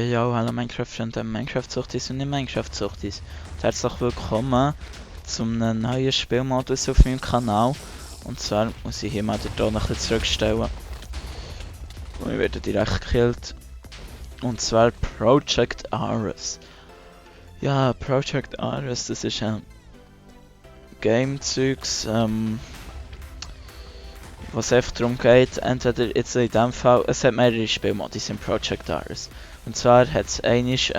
Ja, hallo Minecraft-Freunde, Minecraft-Suchtis und nicht Minecraft-Suchtis. Herzlich willkommen zum neuen Spielmodus auf meinem Kanal. Und zwar muss ich hier mal den Ton ein bisschen zurückstellen. Und ich werde direkt gekillt. Und zwar Project Ares. Ja, Project Ares, das ist ein Game-Zeugs, was einfach darum geht, entweder jetzt in diesem Fall, es hat mehrere Spielmodis in Project Ares. Und zwar hat es einiges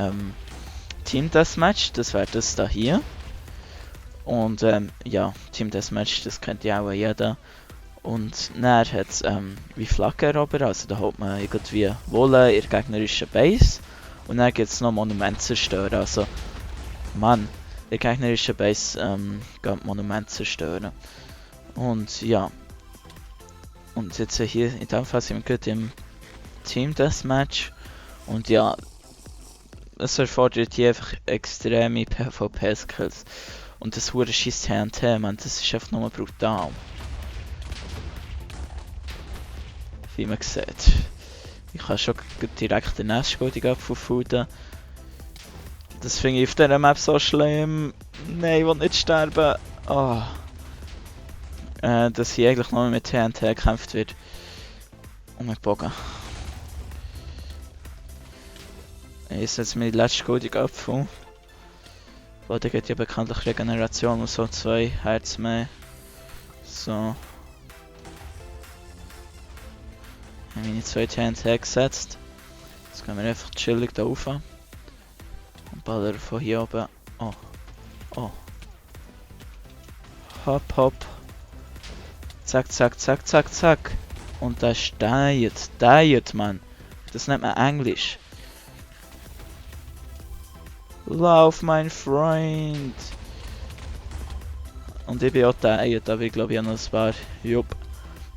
Team Deathmatch, das wäre das da hier. Und ja, Team Deathmatch, das kennt ja auch jeder. Und dann hat es wie Flagge erobern, also da holt man irgendwie Wolle in der gegnerischen Base. Und dann gibt es noch Monumente zerstören, also Mann, in der gegnerischen Base geht Monumente zerstören. Und ja. Und jetzt hier in dem Fall sind wir gerade im Team Deathmatch. Und ja, es erfordert hier einfach extreme PvP-Skills. Und das hure scheiß TNT, man, das ist einfach nur brutal. Wie man sieht. Ich kann schon direkt den nächsten abfuden. Das finde ich auf dieser Map so schlimm. Nein, ich will nicht sterben. Oh. Dass hier eigentlich nur mit TNT gekämpft wird. Und mit Bogen. Ich setze mir die letzte goldige Apfel. Weil da geht ja bekanntlich Regeneration und so 2 Herz mehr. So. Ich habe meine 2 TNT gesetzt. Jetzt gehen wir einfach chillig da rauf. Und ballern von hier oben. Oh. Oh. Hopp, hopp. Zack, zack, zack, zack, zack. Und das ist Diet, man. Das nennt man Englisch. Lauf, mein Freund. Und ich bin auch Diet, aber ich glaube, ich habe noch ein paar. Jupp.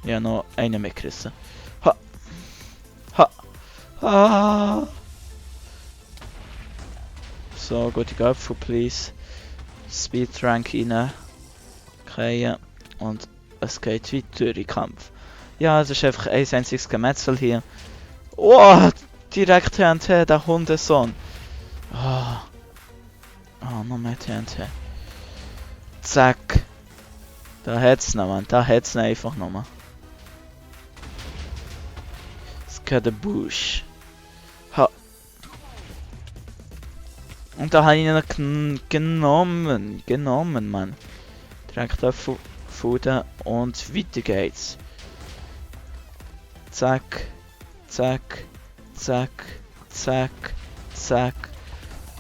Ich habe noch einen mitgerissen. Ha! Ha! Ah! So, gute Apfel, please. Speed Rank rein. Okay. Und es geht weiter im Kampf. Ja, es ist einfach ein einziges Gemetzel hier. Oh, direkt TNT, der Hundesohn. Oh, noch mehr TNT. Zack. Da hat's noch, man. Da hat's noch einfach nochmal. Skadabush. Ha. Und da habe ich ihn noch genommen, man. Direkt auf Fuden und weiter geht's. Zack, zack, zack, zack, zack,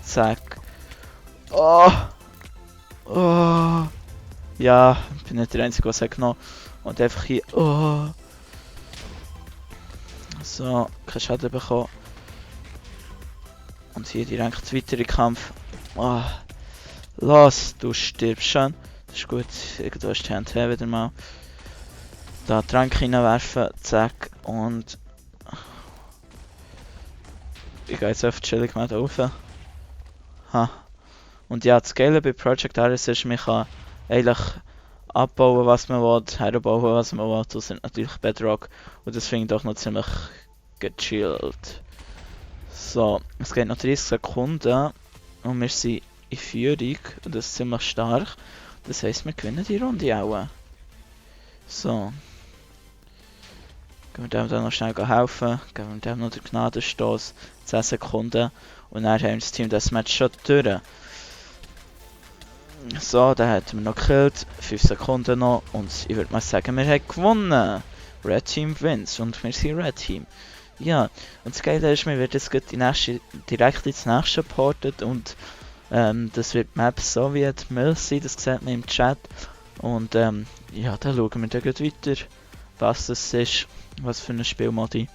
zack. Oh! Oh! Ja, ich bin nicht der Einzige, was er genommen hat. Und einfach hier. Oh! So, kein Schaden bekommen. Und hier direkt weitere Kampf. Oh! Los, du stirbst schon. Das ist gut, irgendwo ist die Hand wieder mal. Da Trank reinwerfen, zack, und ich gehe jetzt einfach chillig mal da rauf. Ha. Und ja, das Geile bei Project Ares ist, man kann eigentlich abbauen, was man will, herbauen, was man will. Das sind natürlich Bedrock. Und das finde ich doch noch ziemlich gechillt. So, es geht noch 30 Sekunden und wir sind in Führung. Und das ist ziemlich stark. Das heisst, wir gewinnen die Runde auch. So. Gehen wir dem noch schnell helfen. Geben wir dem noch den Gnadenstoß. 10 Sekunden. Und dann haben wir das Team das Match schon durch. So, dann hätten wir noch gekillt. 5 Sekunden noch. Und ich würde mal sagen, wir haben gewonnen. Red Team wins. Und wir sind Red Team. Ja, und das Geile ist, wir werden jetzt direkt ins nächste portet. Und das wird die Map so wie die Müll sein. Das sieht man im Chat. Und ja, dann schauen wir dann weiter, was das ist. Was für ein Spielmodi.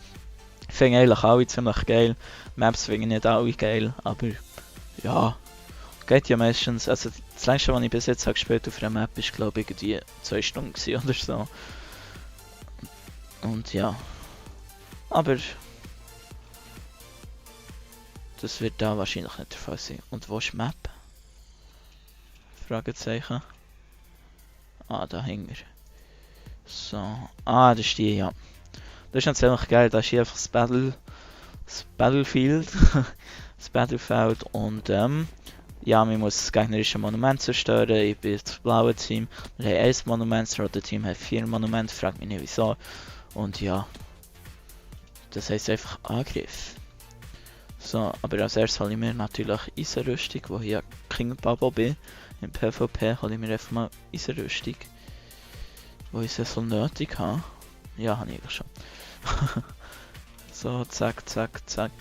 Ich finde eigentlich alle ziemlich geil. Maps finde ich nicht alle geil, aber ja. Geht ja meistens, also das längste, was ich bis jetzt habe gespielt auf einer Map ist, glaube ich, irgendwie 2 Stunden oder so. Und ja. Aber das wird da wahrscheinlich nicht der Fall sein. Und wo ist die Map? Fragezeichen. Ah, da hängen wir. So. Ah, das ist die, ja. Das ist natürlich geil, da ist hier einfach das Battle. das Battlefield. Das Battlefield und ja, man muss das gegnerische Monument zerstören. Ich bin das blaue Team. Wir haben ein Monument, das rote Team hat 4 Monumente, fragt mich nicht wieso. Und ja, das heisst einfach Angriff. So, aber als erstes hole ich mir natürlich Eisenrüstung, wo ich ja King Babo bin. Im PvP hole ich mir einfach mal Eisenrüstung. Wo ich es so nötig habe. Ja, habe ich eigentlich schon. So, zack, zack, zack.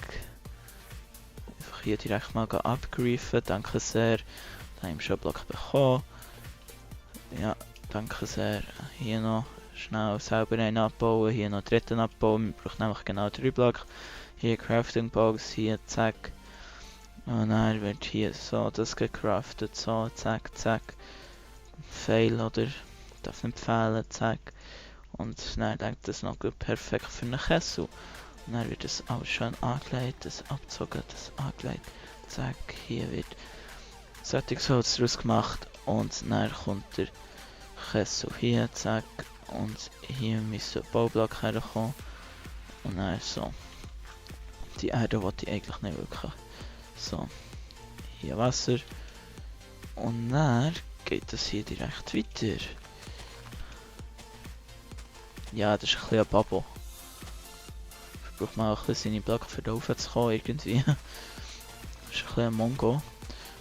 Einfach hier direkt mal abgreifen. Danke sehr. Da habe ich schon einen Block bekommen. Ja, danke sehr. Hier noch schnell selber einen abbauen. Hier noch einen dritten abbauen. Man braucht nämlich genau 3 Blöcke. Hier Crafting Box, hier zack. Und dann wird hier so das gecraftet. So, zack, zack. Fail oder darf nicht fehlen, zack. Und dann denkt das noch gut perfekt für einen Kessel. Und dann wird das auch schön angelegt, das abgezogen, das angelegt. Zack, hier wird Sättigungsholz draus gemacht. Und dann kommt der Kessel hier, zack. Und hier müssen Baublock herkommen. Und dann so. Die Erde wollte ich eigentlich nicht wirklich. So. Hier Wasser. Und dann geht das hier direkt weiter. Ja, das ist ein bisschen ein Babo. Ich brauche mal ein bisschen seine Blöcke für da rauf zu kommen, irgendwie. Das ist ein bisschen ein Mongo.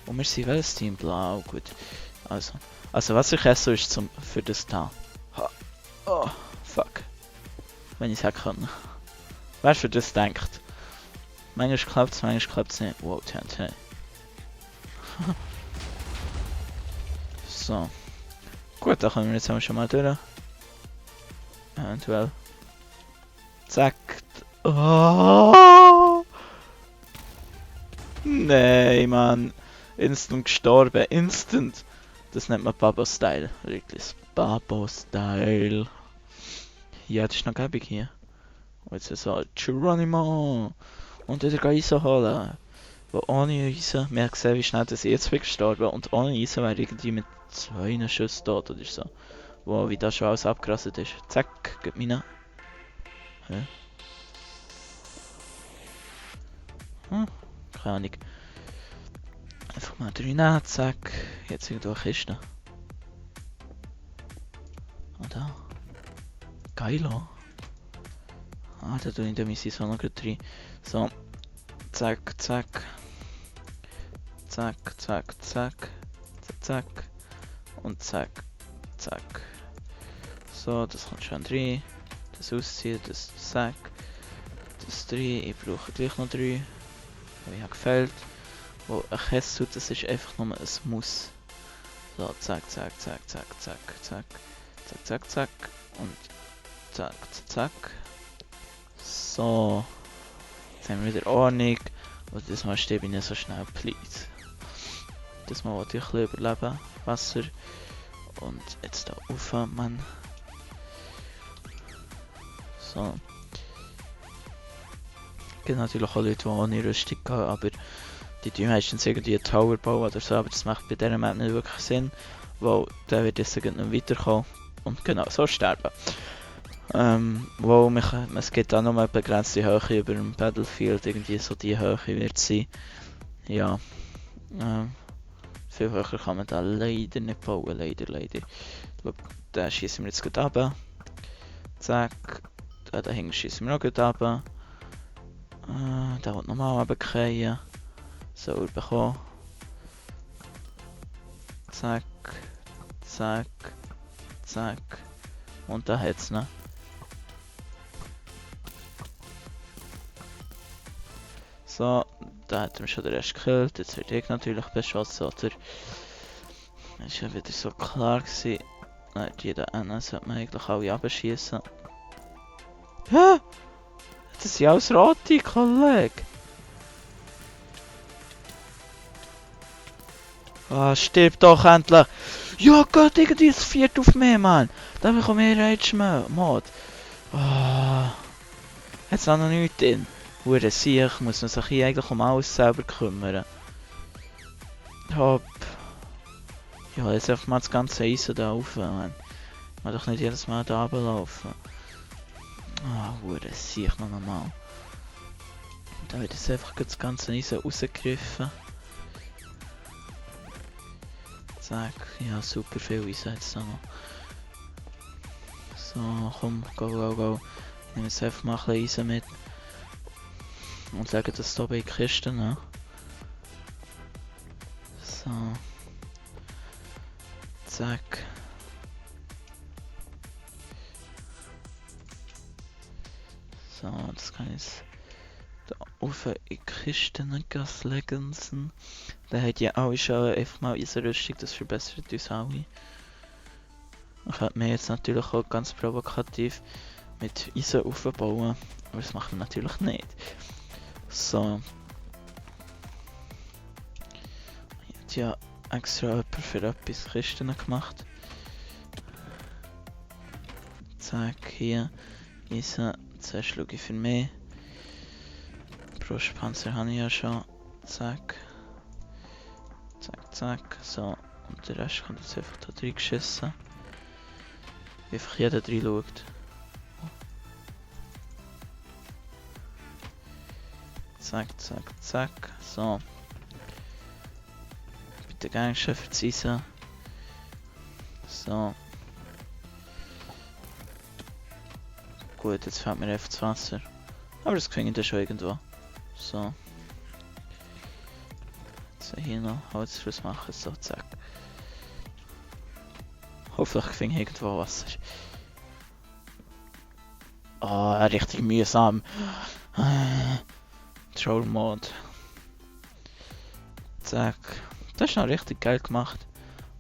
Und wir sind welches Team? Blau, gut. Also Wasserkessel ist für das da. Oh, fuck. Wenn ich es hätte können. Wer für das denkt? Manchmal klappt es, manchmal klappt es nicht. Wow, TNT. So. Gut, da kommen wir jetzt schon mal durch. Eventuell. Zack. Oh! Nein, Mann. Instant gestorben. Instant. Das nennt man Babo-Style. Wirklich. Babo-Style. Ja, das ist noch gäbig hier. Und jetzt so Geronimo. Und wieder Eisen holen. Weil ohne Eisen, wir haben gesehen, wie schnell das jetzt gestorben. Und ohne Eisen wäre irgendwie mit 2 Schüssen tot oder so. Wow, wie das schon alles abgerastet ist. Zack, geht meine. Hä? Keine Ahnung. Einfach mal 3 nehmen, zack. Jetzt irgendwo eine Kiste. Ah, da. Geilo. Ah, da tue ich in der so noch rein. So. Zack, zack. Zack, zack, zack. Zack. Und zack, zack. So, das kommt schon 3. Das ausziehen, das zack. Das 3. Ich brauche gleich noch 3. Weil ich habe gefällt. Wo ein Kessel, das ist einfach nur ein Muss. So, zack, zack, zack, zack, zack, zack. Zack, zack, zack. Und zack, zack. So. Jetzt haben wir wieder Ordnung. Und das Mal stehe ich nicht so schnell, please. Das Mal wollte ich ein bisschen überleben. Wasser. Und jetzt da rauf, Mann. So. Es gibt natürlich auch Leute, die ohne Rüstung gehen, aber die tun meistens irgendwie einen Tower bauen oder so, aber das macht bei dieser Map nicht wirklich Sinn, weil der wird jetzt nicht weiterkommen und genau so sterben. Es gibt auch noch eine begrenzte Höhe über dem Battlefield, irgendwie so die Höhe wird sein. Ja. Viel höher kann man da leider nicht bauen, leider. Schau, da schießen wir jetzt gut runter. Zack. Da hinten schießen wir auch gut runter. Da wird nochmal runterfallen. So, bekommen. Zack. Zack. Zack. Und da hat's noch. So, da hat er schon den Rest gekillt. Jetzt wird ich natürlich beschossen, oder? Das war ja wieder so klar gewesen. Nein, die da hinten sollte man eigentlich alle abschießen. Hä? Das sind alles rote, Kollege. Ah, stirb doch endlich! Ja Gott, irgendwie das 4 auf mich, Mann! Da bekomme ich Rage-Mod. Ah. Jetzt noch nichts drin. Hure Sieg, muss man sich hier eigentlich um alles selber kümmern. Hopp. Ja, jetzt einfach mal das ganze Eisen da rauf, Mann. Man doch nicht jedes Mal da runterlaufen. Ah, hure Sieg noch einmal. Da wird jetzt einfach das ganze Eisen rausgegriffen. Zack, ja super viel Eisen jetzt da noch. So, komm, go, go, go. Ich nehme jetzt einfach mal ein bisschen Eisen mit. Und lege das hier bei die Kiste, ne? So. Zack. So, das kann ich jetzt da auf in die Kiste legen. Dann hat ja alle schon einfach mal Eisenrüstung, das verbessert uns alle. Ich könnte mir jetzt natürlich auch ganz provokativ mit Eisen aufbauen, aber das machen wir natürlich nicht. So. Ich hätte ja extra jemand für etwas Kisten gemacht. Zack, hier. Eisen. Zuerst schaue ich für mich. Brustpanzer habe ich ja schon. Zack. Zack, zack. So. Und der Rest kommt jetzt einfach da drin geschissen. Wie einfach jeder drin schaut. Zack, zack, zack. So. Bitte Gangster für das Eisen. So. Gut, jetzt fällt mir einfach das Wasser. Aber das kriege ich dann schon irgendwo. So. Jetzt hier noch Holz draus machen. So, zack. Hoffentlich finde ich irgendwo Wasser. Oh, richtig mühsam. Troll Mode. Zack. Das ist noch richtig geil gemacht.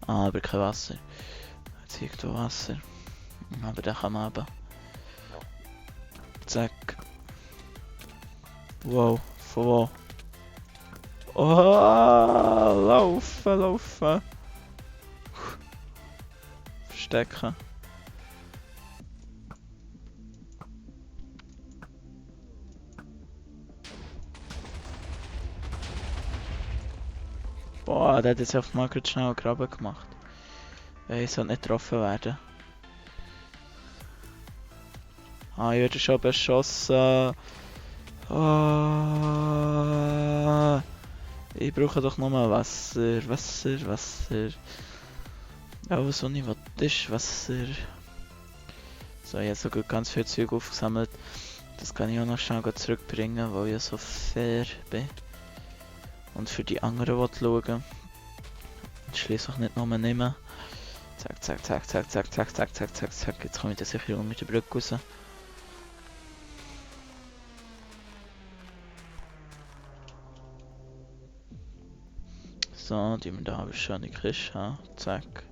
Ah, aber kein Wasser. Jetzt irgendwo Wasser. Aber da kann man eben. Zack. Wow, von wo? Oh, laufen, laufen. Verstecken. Boah, der hat jetzt auf mal gerade schnell einen Graben gemacht. Ich soll nicht getroffen werden. Ah, ich werde schon beschossen. Oh, ich brauche doch nochmal Wasser, Wasser, Wasser. Alles, was ich will, ist Wasser. So, ich habe sogar ganz viel Zeug aufgesammelt. Das kann ich auch noch schnell zurückbringen, weil ich so fair bin. Und für die anderen schauen. Und schließlich nicht nur nehmen. Zack, zack, zack, zack, zack, zack, zack, zack, zack, zack. Jetzt komme ich da sicher mit der Brücke raus. So, die wir da aber schon in die Kiste haben. Zack.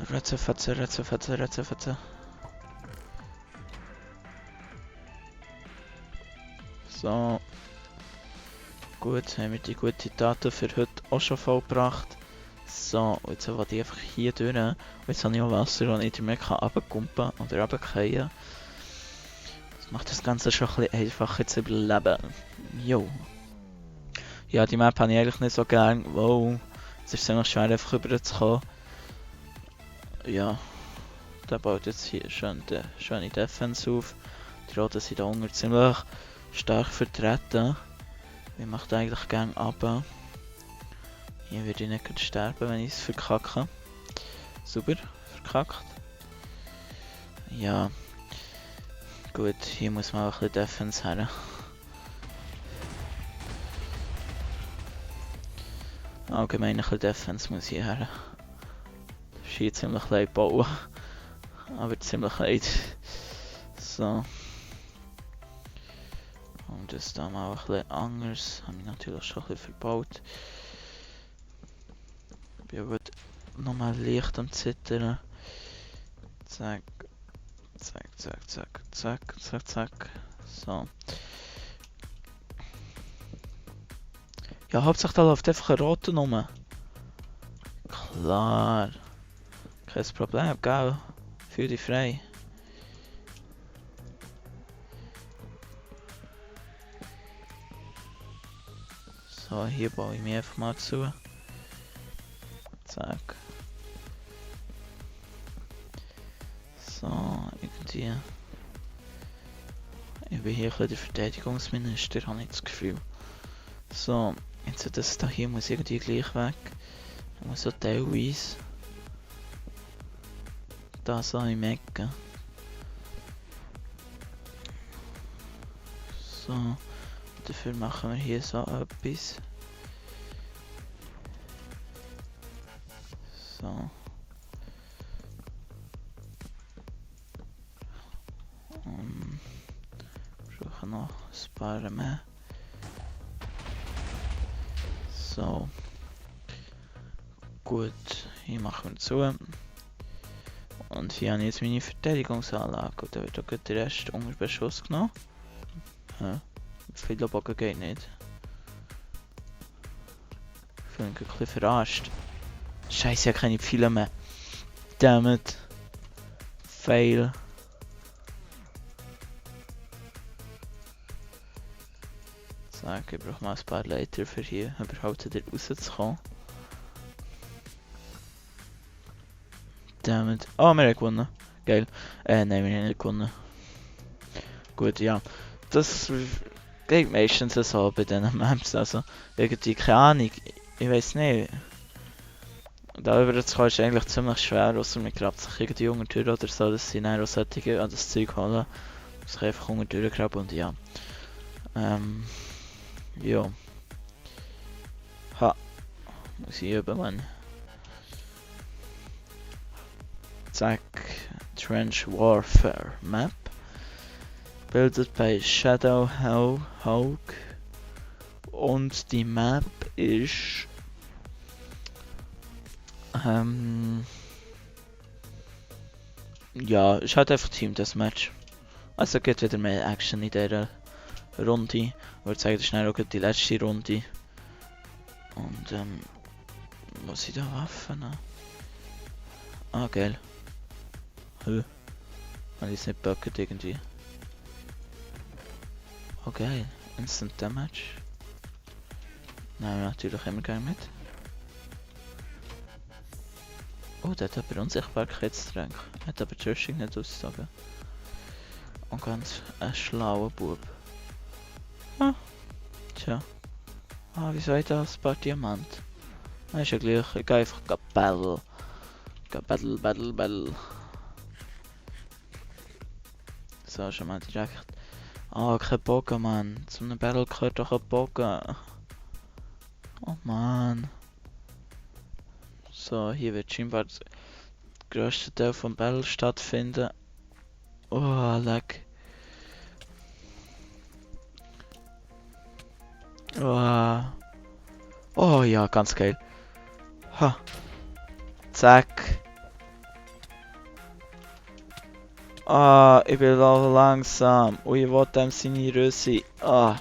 Ratzefatze, Ratzefatze, Ratzefatze. So. Gut, haben wir die gute Daten für heute auch schon vollgebracht. So, und jetzt wollte ich einfach hier durch. Und jetzt habe ich auch Wasser, das ich mehr runterkumpen oder runterfallen. Das macht das Ganze schon ein bisschen einfacher zu überleben. Jo. Ja, die Map habe ich eigentlich nicht so gern. Wow. Es ist ziemlich schwer einfach rüberzukommen. Ja. Der baut jetzt hier schön die schöne Defense auf. Die Roten sind da unten ziemlich stark vertreten. Ich mache eigentlich gerne runter. Hier würde ich nicht sterben, wenn ich es verkacke. Super, verkackt. Ja. Gut, hier muss man auch ein bisschen Defense her. Allgemein ein bisschen Defense muss hier her. Das ist hier ziemlich leid bauen. Aber ziemlich leid. So. Und das da mal ein bisschen anders. Habe ich natürlich schon ein bisschen verbaut. Ich bin aber nochmal leicht am Zittern. Zack. Zack, zack, zack, zack, zack, zack. So. Ja, Hauptsache da läuft einfach ein roter rum. Klar. Kein Problem, gell? Fühl dich frei. So, hier baue ich mich einfach mal zu. Zack. So, irgendwie. Ich Ich bin hier ein bisschen der Verteidigungsminister, habe ich das Gefühl. So, jetzt das da hier muss irgendwie gleich weg. Ich muss so teilweise. Da so im Ecken. So, dafür machen wir hier so etwas. So. Brauchen noch ein paar mehr. So. Gut, hier machen wir zu. Und hier habe ich jetzt meine Verteidigungsanlage. Und da wird auch der Rest unter Beschuss genommen. Ja, viel Bogen geht nicht. Ich fühle mich ein bisschen verarscht. Scheiße, ich habe keine Pfeile mehr. Dammit. Fail. Zack, ich brauche mal ein paar Leiter für hier überhaupt wieder rauszukommen. Dammit. Oh, wir haben gewonnen. Geil. Nein, wir haben nicht gewonnen. Gut, ja. Das geht meistens so bei diesen Maps. Also, irgendwie keine Ahnung. Ich weiß nicht. Da über zu kommen ist eigentlich ziemlich schwer, außer man grabt sich irgendwie unter die Tür oder so, dass sie dann auch solche an das Zeug holen. Sich einfach unter die Tür graben und ja. Ja. Ha. Muss ich üben, Mann. Zack. Trench Warfare Map. Bildet bei Shadow Hawk. Und die Map ist... ja, ist halt einfach Team Deathmatch. Also geht wieder mehr Action in dieser Runde. Ich würde sagen, das ist dann auch die letzte Runde. Und muss ich da Waffen haben? Ah, geil. Habe ich es nicht gebackt irgendwie? Oh geil, Instant Damage. Nein, natürlich immer gerne mit. Oh, der hat aber Unsichtbarkeitstrank. Hat aber Trashing nicht aussagen. Und ganz ein schlauer Bub. Ah, tja. Ah, wieso hat das ein paar Diamant? Ah, ist ja gleich. Ich gehe einfach battle. Battle. So, schon mal direkt. Ah, kein Bogen, Mann. Zu einem Battle gehört doch ein Bogen. Oh, Mann. So, hier wird scheinbar der grösste Teil vom Battle stattfinden. Oh, leck. Oh. Oh ja, ganz geil. Ha. Zack. Ah, ich bin auch langsam. Und ich will dem seine Rössi. Ah.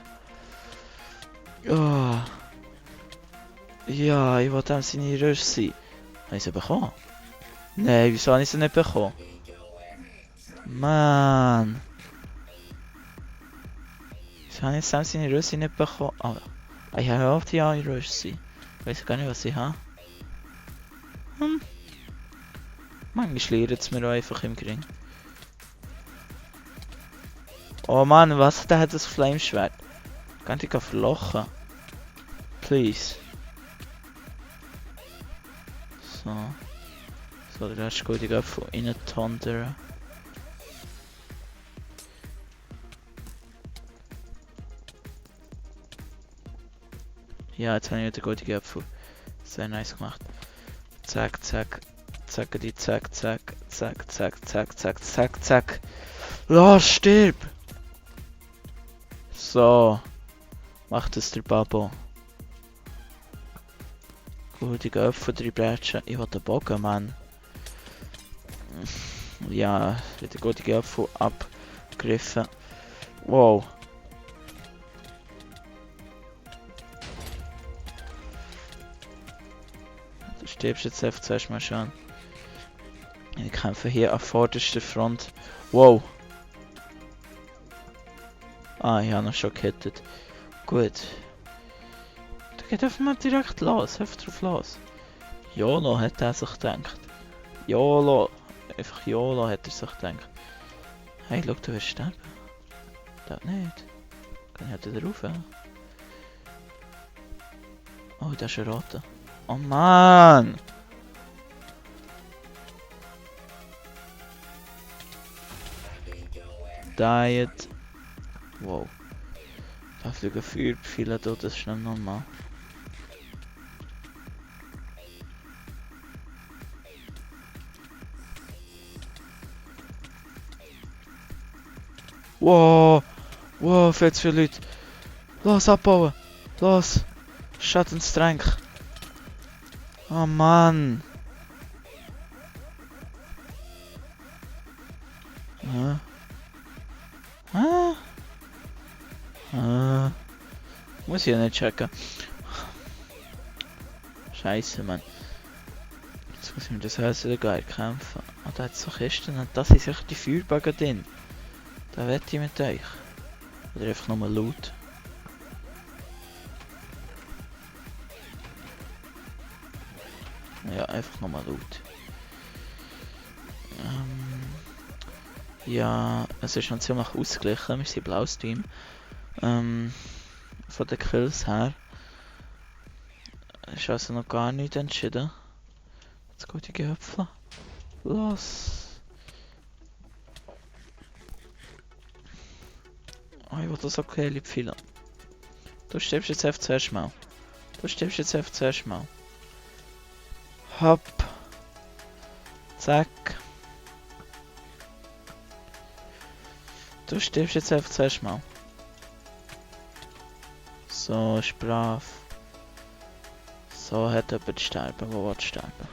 Oh. Ja, ich will dem seine Rössi. Habe ich sie bekommen? Nein, wieso habe ich sie nicht bekommen? Mann. Wieso habe ich Sam seine Rössi nicht bekommen? Ah, ich habe auch die andere Rössi. Ich weiß gar nicht, was ich habe. Manchmal lernt es mir auch einfach im Gring. Oh Mann, was? Der hat das Flameschwert. Kann ich verlochen? Please. So. So, der Rest geht ich von innen thundern. Ja, jetzt habe ich wieder gute Apfel. Sehr nice gemacht. Zack, zack. Zack, zack, zack. Zack, zack, zack, zack, zack, zack. Los, stirb! So. Macht es der Babo. Gute Apfel, 3 Brätschen. Ich will den Bogen, Mann. Ja, wieder gute Apfel abgegriffen. Wow. Du stirbst jetzt einfach zuerst mal schon. Ich kämpfe hier an vorderster Front. Wow. Ah, ich habe noch schon gehittet. Gut. Da geht einfach mal direkt los. Einfach drauf los. YOLO hat er sich gedacht. YOLO. Einfach YOLO hat er sich gedacht. Hey, schau, du wirst sterben. Da nicht. Kann ich halt wieder rauf? Oh, da ist ein roter. Oh Mann! Diet. Wow. Da fliegen Feuerpfeile da, das ist nicht normal. Wow! Wow, viel zu viele Leute. Los, abbauen! Los! Schattenstränk! Oh Mann! Muss ich ja nicht checken. Scheiße, Mann. Jetzt muss ich mir das Haus wieder geil kämpfen. Ah, da hat es so Kisten und das ist echt die Feuerbagger drin. Da wette ich mit euch. Oder einfach nochmal Loot. Ja, einfach nochmal Loot. Ja, es ist schon ziemlich ausgeglichen. Wir sind blaues Team. Von den Kills her. Ist also noch gar nicht entschieden. Jetzt geht die Gehöpfe. Los! Oh, ich will das okay liebfielen. Du stirbst jetzt einfach zuerst mal. Hopp. Zack. Du stirbst jetzt einfach zuerst mal. So, ist brav. So hat jemand sterben, wo will sterben.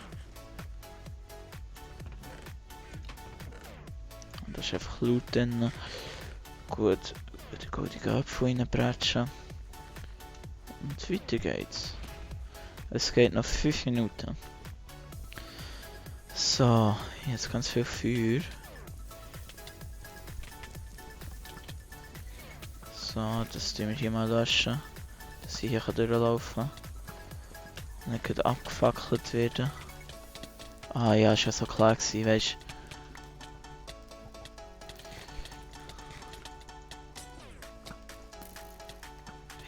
Und da ist einfach Loot drin. Gut, wieder die Köpfe reinbretschen. Und weiter geht's. Es geht noch 5 Minuten. So, jetzt ganz viel Feuer. So, das tun wir hier mal löschen. Dass ich hier durchlaufen kann. Und nicht abgefackelt werden. Ah ja, ist ja so klar gewesen, weißt du.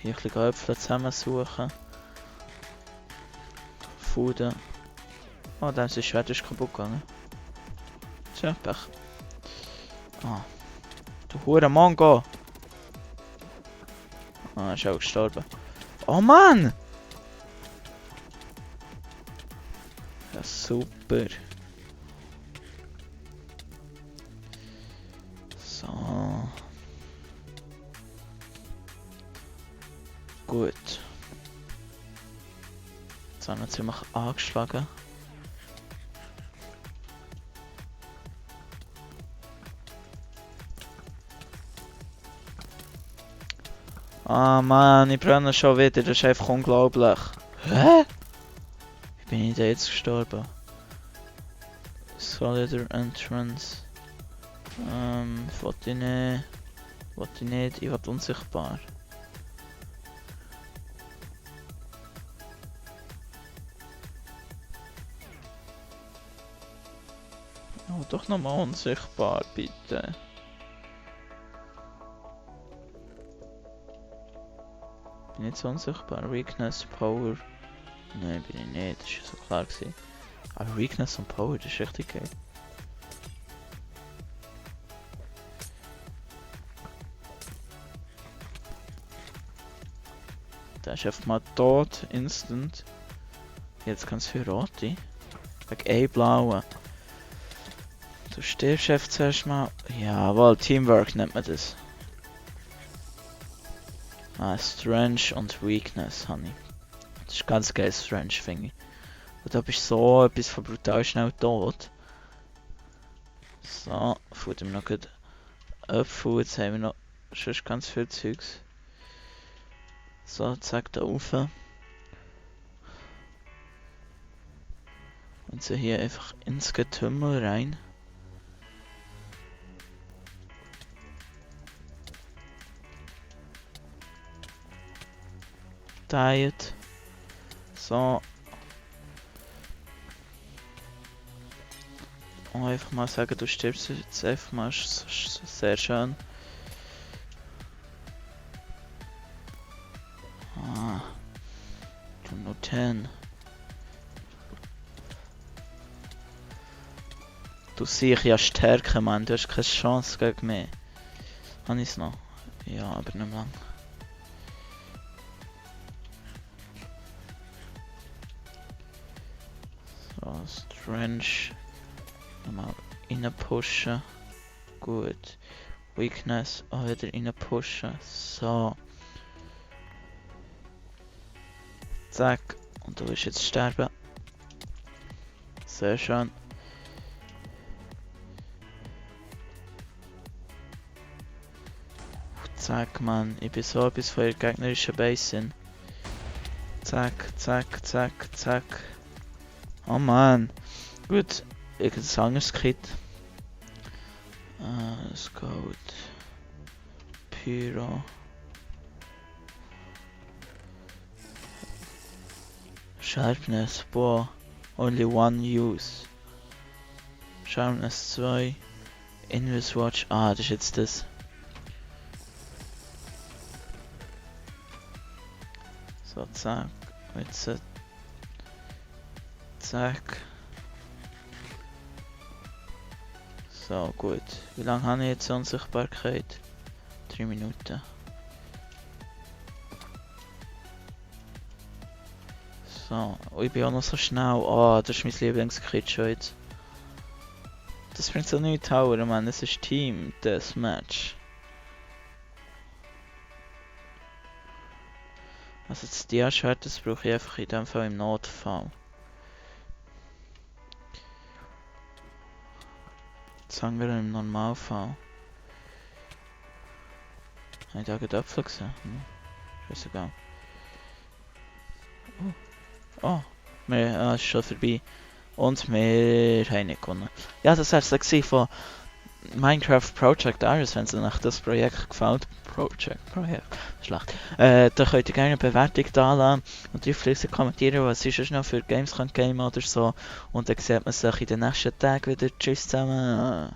Hier ein bisschen Äpfel zusammensuchen. Fuden. Oh, dann ist das Schwert kaputt gegangen. Tja, Pech. Ah. Du hure Mongo! Ah, ist auch gestorben. Oh Mann! Ja, super. So. Gut. Jetzt haben wir ziemlich angeschlagen. Ah Mann, ich brenne schon wieder, das ist einfach unglaublich. Hä? Wie bin ich da jetzt gestorben? Solider Entrance. Wollte ich nicht. Ich war unsichtbar. Oh, doch nochmal unsichtbar, bitte. Bin ich jetzt unsichtbar? Weakness, Power. Nein, bin ich nicht, das war so klar gewesen. Aber Weakness und Power, das ist richtig geil. Der ist einfach mal tot, instant. Jetzt ganz viel rote. Wegen ein blauen. Du stirbst einfach zuerst mal. Jawohl, Teamwork nennt man das. Ah, Strength und Weakness habe ich. Das ist ganz geil, Strength, finde ich. Und da bist du so etwas von brutal schnell tot. So, futtern wir noch gut Apfel. Jetzt haben wir noch schon ganz viel Zeugs. So, zack, da rauf. Und so hier einfach ins Getümmel rein. Diet. So. Und einfach mal sagen, du stirbst jetzt einfach mal, sehr schön. 10. Du siehst ja Stärke, Mann. Du hast keine Chance gegen mich. Habe ich es noch? Ja, aber nicht lang. So, Strange. Nochmal rein pushen. Gut. Weakness auch wieder rein pushen. So. Zack. Und du wirst jetzt sterben. Sehr schön. Zack, Mann. Ich bin so etwas von ihrer gegnerischen Base. Zack, zack, zack, zack. Oh Mann. Gut. Irgendwas anderes Kit. Scout. Pyro. Sharpness. Boah. Only one use. Sharpness 2. Invis Watch. Ah, das ist jetzt das. So, zack. Jetzt. Zack. So, gut. Wie lange habe ich jetzt Unsichtbarkeit? 3 Minuten. So, oh, ich bin auch noch so schnell. Oh, das ist mein Lieblingskit schon jetzt. Das bringt so nichts Tower, Mann. Es ist Team, das Match. Also das Dia-Schwert, das brauche ich einfach in dem Fall im Notfall. Zange im Normalfall. Habe ich da gerade Apfel gesehen? Scheißegal. Oh, wir ist schon vorbei. Und wir haben nicht gewonnen. Ja, das war es von Minecraft Project Iris, wenn es euch nach das Projekt gefällt. Projekt, schlecht. Da könnt ihr gerne eine Bewertung da lassen und die fließend kommentieren, was ist es noch für Games kann Game oder so. Und dann sieht man sich in den nächsten Tagen wieder. Tschüss zusammen.